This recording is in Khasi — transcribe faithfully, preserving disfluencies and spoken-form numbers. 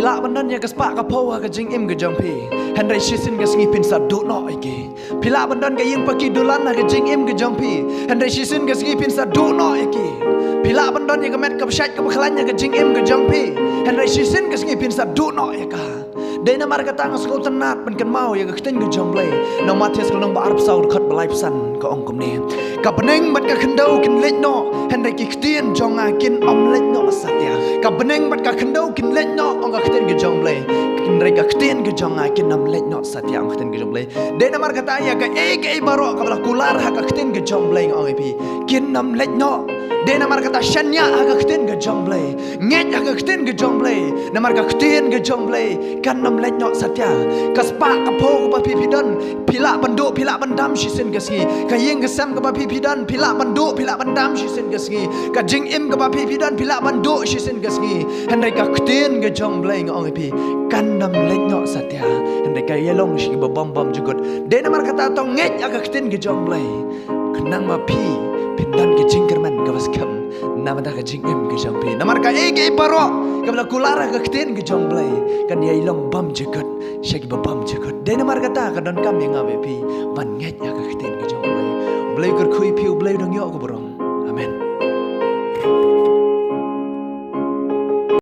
Phi lah ban don ïa ka spah ka phew ha ka jingim ka jong phi, hynrei shisien ka sngi phin sa duh noh ïa ki. Phi lah ban don ka ïing paki dulan ha ka jingim ka jong phi, hynrei shisien ka sngi phin sa duh noh ïa ki. Phi lah ban don ïa ka met ka bashait ka bakhlaiñ ha ka jingim ka jong phi, hynrei shisien ka sngi phin sa duh noh ïa ka. Dei namar kata nga sngewtynnat ban kynmaw ïa ka ktien ka jong Blei. Na Mathaios ka lynnong ba arphew saw dkhot ba laiphew san ka ong kumne: Ka bneng bad ka khyndew kin leit noh, hynrei ki ktien jong nga kin ym leit noh satia. Ka bneng bad ka khyndew kin leit noh, ong ka ktien ka jong Blei, hynrei ka ktien ka jong nga kin ym leit noh satia, ong ka ktien ka jong Blei. Dei namar kata ïa kaei kaei baroh kaba la kular ha ka ktien ka jong Blei nga ong ïa phi, kin ym leit noh. Dei namar kata shaniah ha ka ktien ka jong Blei, ngeit ha ka ktien ka jong Blei, namar ka ktien ka jong Blei kan ym leit noh satia. Ka spah ka phew kaba phi phi don, phi lah ban duh, phi lah ban dam shisien ka sngi. Ka ïing ka sem kaba phi phi don, phi lah ban duh, phi lah ban dam shisien ka sngi. Ka jingim kaba phi phi don, phi lah ban duh shisien ka sngi. Hynrei ka ktien ka jong Blei nga ong ïa phi, kan ym leit noh satia. Hynrei ka ïalong sha kiba bym bymjukut. Dei namar kata to ngeit ha ka ktien ka jong Blei, khnang ba phi phin don ka jingkyrmen kaba skhem na bynta ka jingim ka jong phi. Namar kaei kaei baroh kaba la kular ha ka ktien ka jong Blei kan ïalong bymjukut sha kiba bymjukut. Dei namar kata ka donkam ïa nga bad phi ban ngeit ha ka ktien ka jong Blei. U Blei u kyrkhu ïa phi, U Blei u dang ïoh ka burom. Amen.